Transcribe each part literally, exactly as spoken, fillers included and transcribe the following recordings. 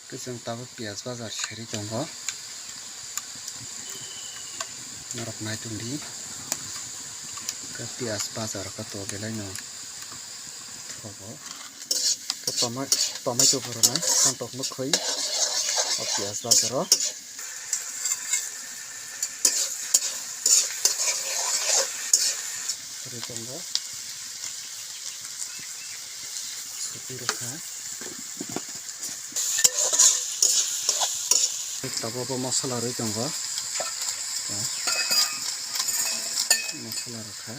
Khe chwng tabuk piyaj bajar seri tongo. Norok nai tongdi. Khe piyaj bajar khe to belai no thogo. Khe toma-, tomato bo rwnai, khantok nukhui o piyaj bajar o. Rwi tongo. Suti rwkha. Tabuk bo masala rwi tongo. Masala rwkha.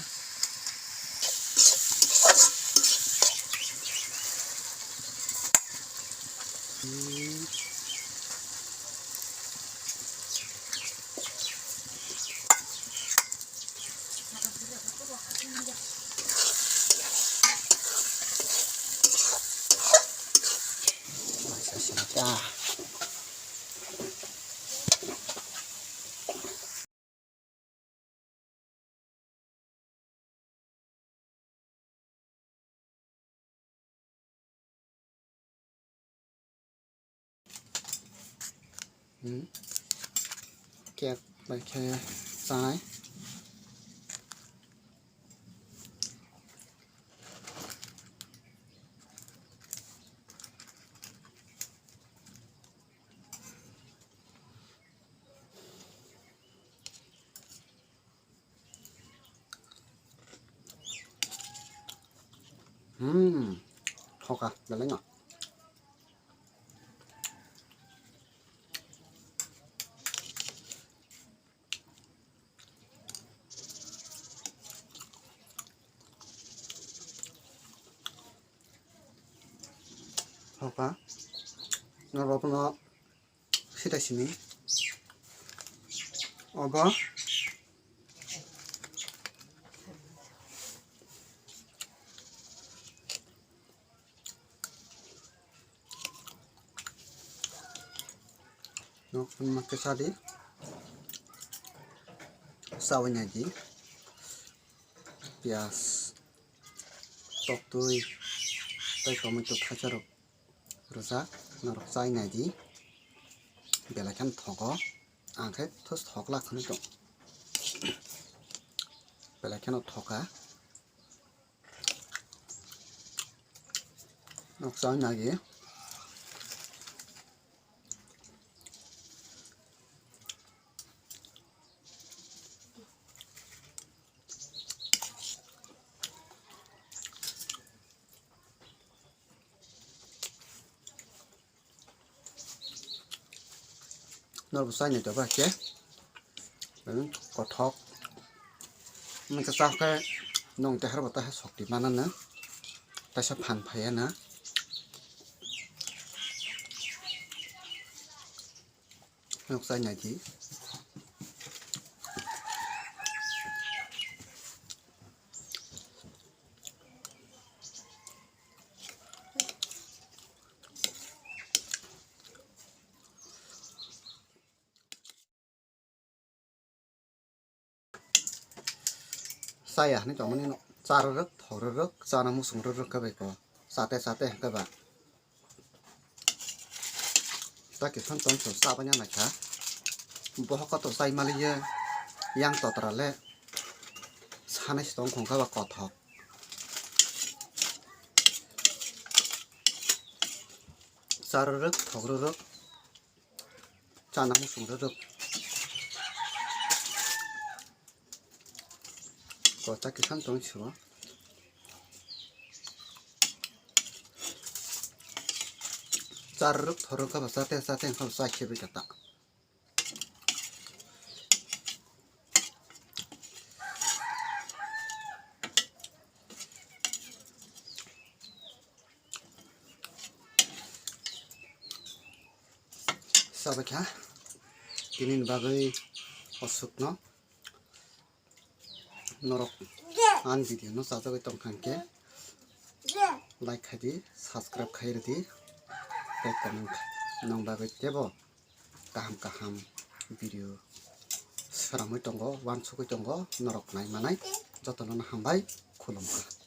Hmm. Cake bai khe chanai. Hmm, thoka, belai no. Thoka, norok no sita sini. Obo. Nok ma kisa di. Sawi nai di. Piyaj, toktwi, tei tomato thaisa rok. Rwjak, norok chai nai di. Belai kheno thogo. Ang khe thos thok lak hwnwi tong. Belai kheno thoka. Norok chai nai di. Norok chai nai tongba khe, kothok. Nwng khe cha khe nwng tei harbo tei ha sokti mananw, teisa phan phaiya na. Nwng chai nai di. Chaya hinwi tongmani no, cha rwrwk, thok rwrwk, chana muchung rwrwk khe bai ko, chate chate hwnkhe ba. Chakhe phan tong chwng chabani naikha. Bohok kotor chai maliya, yang totra le sanai se tong khong kha ba kothok. Cha rwrwk, thok rwrwk, chana muchung rwrwk. Kota kisan tong sio. Cha rwrwk thok rwrwk kha ba chate chate wngkha ba chai khe bai kha ta. Sabaikha, tini ni bagwi oswkno norok ani video no chajagwi tongkha hwnkhe like khai di, subscribe khai rwdi, tei comment nang bagwi tebo kaham kaham video swnamwi tongo, uansukwi tongo, norok nai manai jotono no hambai, khulumkha.